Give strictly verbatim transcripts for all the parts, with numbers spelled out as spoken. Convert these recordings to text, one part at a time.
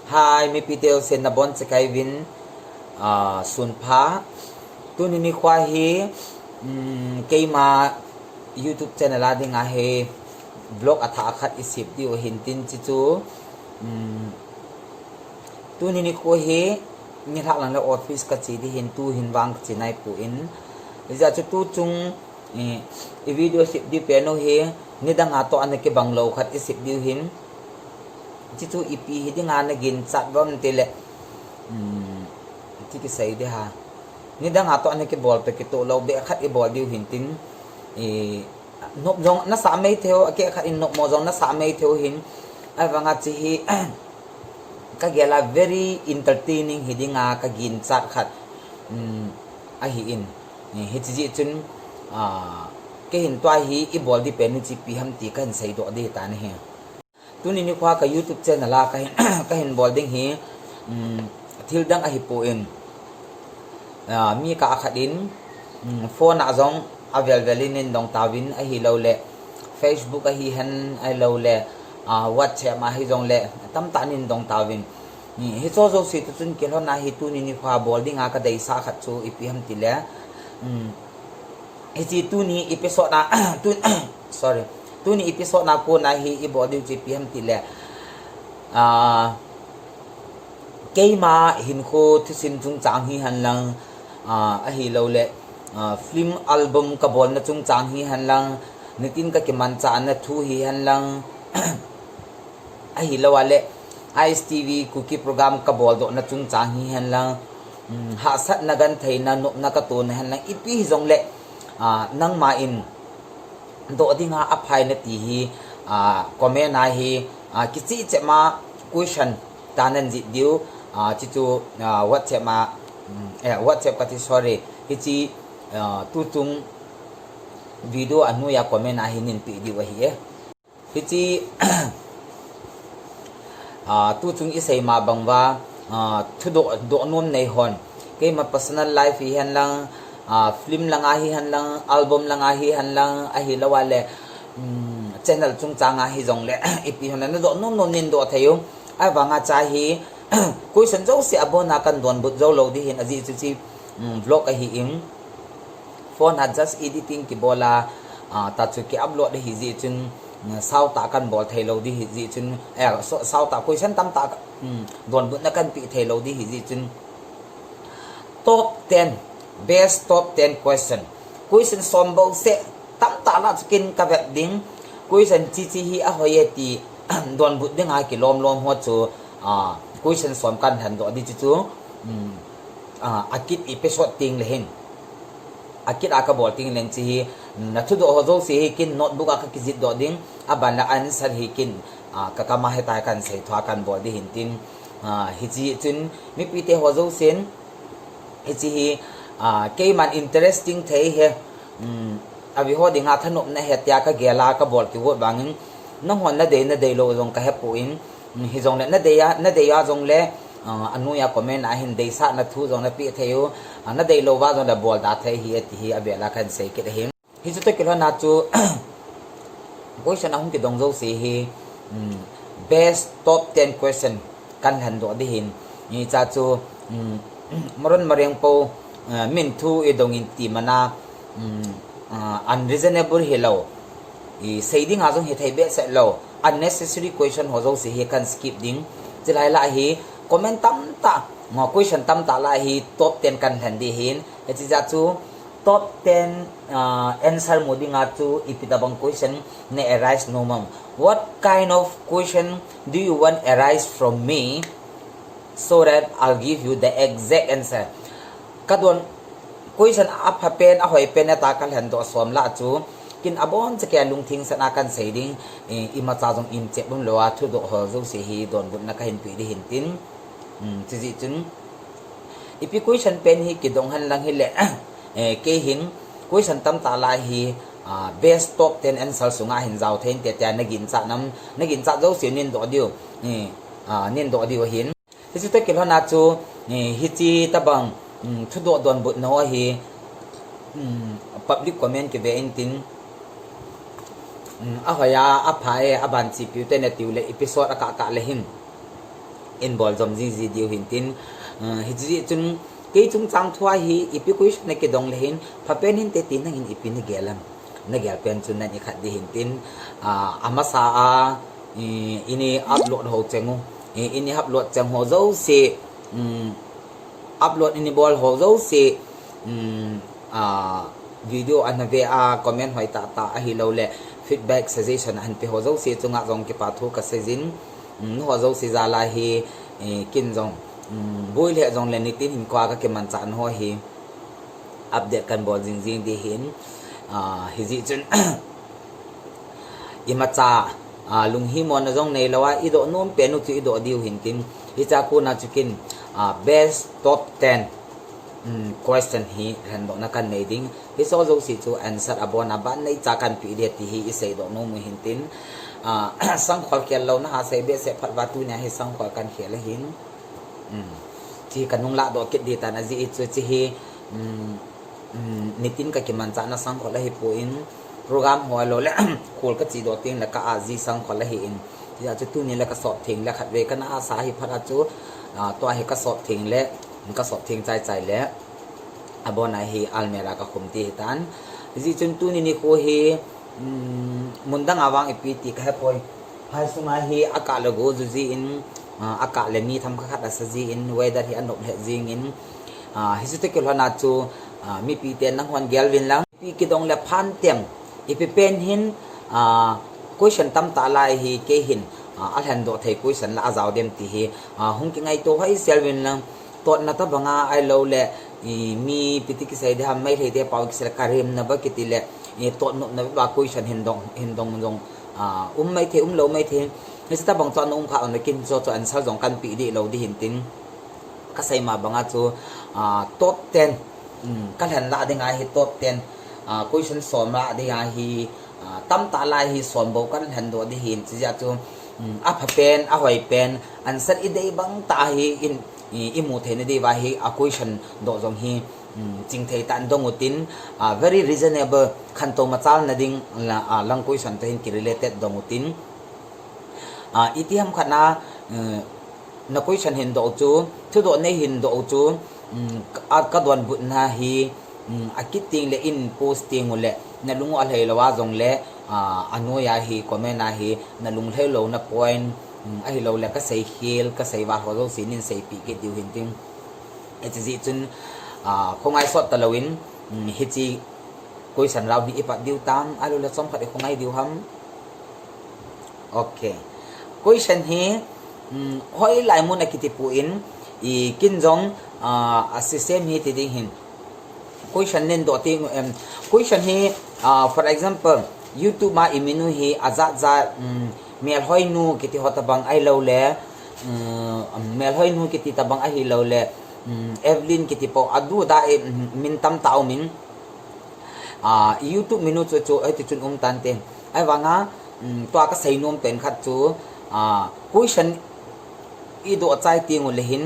Hi, mipite ho, nabonchauvin, ah, sunpha. Tuni nikho hi, um, keima YouTube channel a dinga hi vlog athah khat isem diu ahin tin, chuche chu, um, tuni nikho hi nilhah lang le office kache ding ahin, tuhin vang kache naipon. Hijeh chun tuchung i, i video sem diu pen u hi, nidang a toh ana kibang lou khat isem diu ahin. Chuche chu ipi hi dinga naginchat uvem tile, um, ti kisei ding ham. Nidang a toh ana kibol toh kitoh lou beh khat ibol diu ahin tin, i, nop jong nasah maithei u, akeh khat in nopmo jong nasah maithei u ahin. Ahivanga hiche hi, kagel a very entertaining hi dinga kaginchat khat, um, ahin. Hiche jeh chun, ah, keihin tua hi ibol ding pen u chu ipi ham ti kahin seidoh ding ahitan ahi. Tuni nikho ka YouTube channel a kahin, kahin bol ding hi, um, thil dang ahipon, ah, mi kah khat in, um, phone a jong avel vel in eidong tauvin, ahilouleh Facebook a hihen, ahilouleh, ah, WhatsApp a hijongleh tamtah in eidong tauvin. Hiche jouse toh chun kilhon a hi tuni nikho bol dinga kadeisah khat chu ipi ham tile, um, hiche tuni episode a, tu, sorry, tuni episode a kona hi ibol diu chu ipi ham tile, ah, keima hinkho thusim chungchang hihen lang, ah, ahilouleh, ah, film album kabolna chungchang hihen lang, nitin kakimanchahna thu hihen lang, ahilouleh, I S T V Kuki program kaboldohna chungchang hihen lang, um, hahsatna, gentheina, nopna katona hihen lang, ipi hijongleh, ah, nangman doh dinga aphai nati hi, ah, comment a hi, ah, kicheh cheh ma question tah nan jih diu, ah, chuche chu, ah, WhatsApp a, um, eh, WhatsApp kati, sorry, hiche, ah, tuchung video anoiya comment a hi neinpeh diu ahi e. Hiche, ah, tuchung isei ma bang uva, ah, thudoh, doh nom neihon, keima personal life hihen lang, ah, film langa hihen lang, album langa hihen lang, ahilouleh, um, channel chungchang a hijongleh, ipi hon nadoh nom nom in doh thei u. Ahivanga hiche hi, question jouse abona kahin donbut jou lou ding ahin, ajeh chu hiche, um, vlog ahin. Phone a just editing kibol a, ah, tah chu ki upload ahi jeh chun, mm, sao tah kahin bol thei lou ding ahi jeh chun, eh, so, sao tah question tamtah, mm, donbutna kahin pe thei lou ding ahi jeh chun. Top ten, best top ten question. Question som bouseh, tamtah lah chu kin kavet ding. Question hiche hi ahoi e ti, donbut dinga kilom lom ho chu, ah, question som kahin lhendoh ding chu chu, mm, ah, akit episode tengle hin. Akit a kabol tengle hiche hi, nathudoh ho jouse hi kin notebook a kakijih doh ding, aban le answer hi kin, ah, kakam a hita kahin sei thua kahin bol ding ahin tin, ah, hiche chun mipite ho jousen, hiche hi, ah, keiman interesting thei ahi, um, avi ho dinga thanopna ahi tia kagel a kabol kigot vangin, nanghon nadei nadei lou jong kahepon, um, hijongle nadei a, nadei a jongle, ah, anoiya comment a hin deisahna thu jong napeh thei u, ah, nadei lou uva jongle bolda thei ahi ati hi avel a kahin sei kit ahi. Hiche toh kilhon a chu, question ahung kidong jouse hi, um, best top ten question kahin lhendoh ding ahin. Hiche chu, um, Maron Mareng po, uh, min thu idong in ti mana, um, uh, unreasonable hilou, isei dinga jong hithei behseh lou, unnecessary question ho jouse hi kahin skip ding. Chulai lah hi comment tamtah, ngo question tamtah lah hi top ten kahin lhen ding ahin. Hiche jeh chu, top ten, ah, answer mu dinga chu ipi tabang question na arise nom am? What kind of question do you want arise from me so that I'll give you the exact answer? Kadon question apha pen, ahoi pen nata kalhendoh som lah chu, kin abon chakei a lungthim sanga kahin sei ding, eh, imacha jong imchep umlou a thudoh ho jouse hi donbutna kahin pe ding ahin tin. Hmm, chujeh chun, ipi question pen hi kidong hen lang hile, eh, kei hin question tamtah lah hi, ah, best top ten answer sunga hin jao thei inte tia naginchat nam, naginchat jouse neindoh diu, eh, ah, neindoh diu ahin. Hiche toh kilhon a chu, eh, hiche tabang, um, thudoh donbutna ho hi, um, public comment kive in tin, um, ahoi a, apha e, aban chepiu te natiu le episode akah kah le hin. in bol jom jing ji diu hin tin, uh, hichi chun kei chungchang thua hi ipi question na kidong le hin, phapen hinte ti nangin ipi na gel am. Na gel pen chun nan i khat di hin tin, uh, amasa a, i, ini upload ho cheng u, i, ini upload cheng ho jouse, um, upload ini bol ho jouse, um, a, video ana ve a, comment hoi tah tah ahilou le feedback, suggestion ahin pe ho jouse chunga jong kipa thu ka sei jin, um, ho jouse jal a hi, eh, kin jong, um, boi le jong le nitin hin koi a ka kimanchah na ho hi update kan bol jing jing di hin, a, hijeh chun imacha, a, lunghimona jong neilou a, i doh nom pen u chu i doh diu hin tin, hicha kona chu kin, a, best top ten, um, question hi lhendohna kan nei ding. Hiche jouse chu answer abon a ban neicha kan pe di ti hi i seidoh nom u hin tin, a, sangkhol khel louna ha sei behseh phat uva tunia hi sangkhol kan khel ahin. Um, chi ka nung ladoh kit di tan ajeh chu chi hi, um, um, nitin ka kimanchah na sangkhol ahi pon, program ho lou le, khol ka chedoh teng le ka aji sangkhol ahin. Hijeh chu tuni le ka sop theng le khatvei ka na asa hi phat a chu, a, tua hi ka sop theng le, ka sop theng chai chai le, abon a hi almirah ka khum ti hi tan. Hijeh chun tuni nikho hi, um, mun dang a vang ipi ti ka he poi. Hai sunga hi akah le go ju jin, a, akah le mi themkhat khat asa jin, weather hi anop lheh jingin, a, hichu te kilhon a chu, a, mipi te nang hon gel vin lang. Ipi kidong le phan teng, ipi pen hin, a, question tamtah lai hi kei hin, a, alhendoh thei question la ajao dem ti hi, a, hung kingaito hoi sel vin lang. Totna tabang a ahilou le, i, mi piti kisei di ham, Meitei te pao kisei le karemna ba kiti le, i, totnopna ba question hin dong, hin dong jong, a, um maithei, um lou maithei. Hiche tabang chu ana um kha ana kin chu chu answer jong kan pe di lou di hin tin. Ka sei ma bang a chu, a, top ten, um, ka lhen la ding a hi top ten, a, question som la ding a hi, a, tamtah lai hi som bou kan lhendoh di hin, hijeh chu, um, apha pen, ahoi pen, answer i dei bang tah hi in, i, i mu thei na diuva hi, a question doh jong hi, um, ching thei tah in dong u tin, a, very reasonable, khantou machal na ding la, a, lang question toh hin ki related dong u tin. A, iti ham khat na, eh, na question hin doh u chu, thudoh nei hin doh u chu, um, a, ka donbutna hi, um, akit teng le in post teng u le, na lung u alhai lou a jong le, a, anoi a hi, comment a hi, na lunglhai louna point, um, ahilou le ka sei khel, ka sei val ho jouse nin seipeh kit diu hin tin. Hiche jeh chun, a, khongai sot talou in, um, hiche question round hi i pat diu tam, ahilou le chomkhat i khongai diu ham. Ok. Question hi, um, hoilai mun a kiti pon, i kin jong, a, a system hi ti ding hin. Question nin doh ti, um, question hi, a, for example, YouTube a i min u hi ajat jat, um, Melhoinu kiti ho tabang ahilou le, um, Melhoinu kiti tabang ahilou le, um, Evelyn kiti po adu da e, um, min tamtah um in. A, YouTube min u chu, chu, hiti chun um tante. Ahivanga, um, tua ka seinom pen khat chu, a, question i doh chai teng u le hin,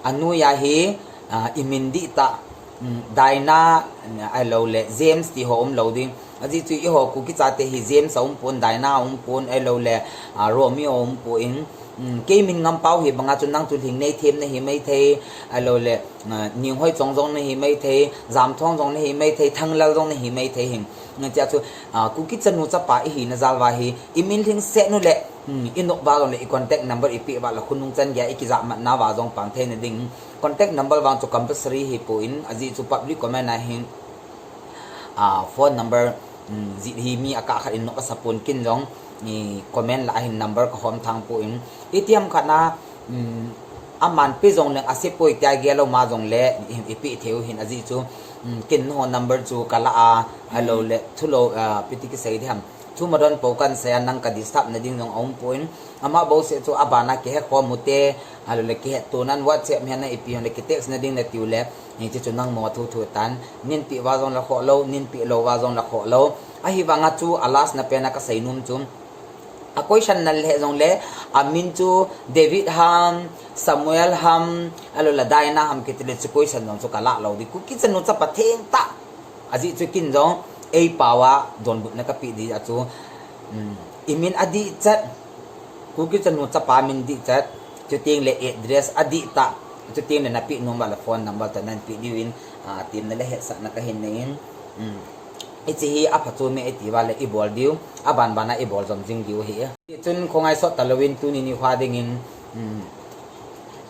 anoi a hi, a, i min dihtah, um, Diana, um, ahilou le, James ti ho um lou ding. Ajeh chu eiho Kuki chate hi James a um pon, Diana a um pon, ahilou le, a, Romeo a um pon. Um, kei min ngam pau hi bang a chu nang chu Lhingnei Them na hi maithei, ahilou le, a, Ninghoi Chong jong na hi maithei, Jamthong jong na hi maithei, Thanglal jong na hi maithei hin. Hitia chu, a, Kuki chanu chapa i hina jal uva hi, i min lhingset u le, um, i nop uva jong le, i contact number i peh uva le, khonung chan gei a i kijahmatna uva jong pang thei na ding. Contact number vang chu compulsory hi pon, ajeh chu public comment a hin, a, phone number, um, jeh hi mi akah khat in nop asa pon kin jong, i comment la a hin number ka hom thang pon. Iti ham khat na, um, aman pe jong leng ase poi tia gel lou ma jong le, i, i pe thei u hin ajeh chu, um, kin ho number chu ka la a, ahilou le, thulou, a, piti kisei di ham. Thu madon pou kan sei a nang ka disturb na ding jong a um pon. Ama bouseh chu abana kihe khom u te, ahilou le kihetto nan WhatsApp hi na ipi hon le ki text na ding na tiu le, hiche chu nangma thu thu tan, nin pe uva jong le khoh lou, nin pe lou uva jong le khoh lou. Ahivanga chu a last na pen a ka seinom chu, a question na le jong le, a min chu David ham, Samuel ham, ahilou le Diana ham kiti le chu question jong chu ka la lou di. Kuki chanu chapa thengtah. Ajeh chu kin jong, ei pao a, donbutna ka pe di a chu, um, i min adih chet, Kuki chanu chapa min dih chet, Chuteng le address adih tah, chuteng le napeh nom uva le phone number toh nanpeh diuvin, ah, temna le hetsahna kahin neiyin. Hmm. Hiche hi apha chom e iti uva le ibol diu, aban bana ibol jom jing diu ahi. Chun khongai sot talouvin tuni nikho dingin, hmm,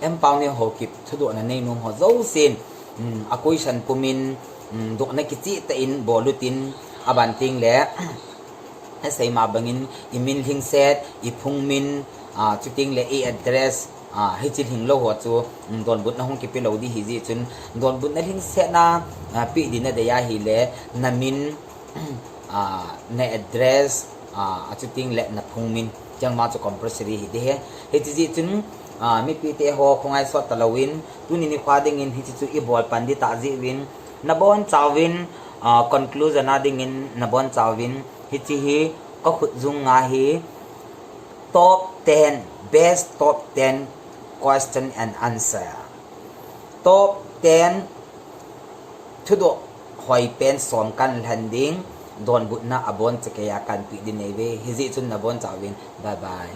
Empowering Haokip thudohna neinom ho jousen, hmm, a question pumin, hmm, dohna kicheh tah in bol utin, aban teng le, asei ma bangin, i min lhingset, i phung min, ah, chuteng le i address, ah, hiche lhinglou ho chu, um, donbutna hung kipe lou ding ahi jeh chun, donbutna lhingsetna, ah, peh ding nadei ahile, na min, ah, na address, ah, achuteng le na phung min, cheng vang chu compulsory hi ding ahi. Hiche jeh chun, ah, mipite ho khongai sot talouvin, tuni nikho dingin hiche chu ibol pan ding tah jeh uvin, nabonchauvin, ah, conclusion a dingin nabonchauvin, hiche hi kakhut jung a hi top ten, best top ten question and answer. Top ten thudoh hoipen som kahin lhen ding, donbutna abon chakeiya kahin peh ding neiuve, hijeh chun nabonchauvin, bye bye.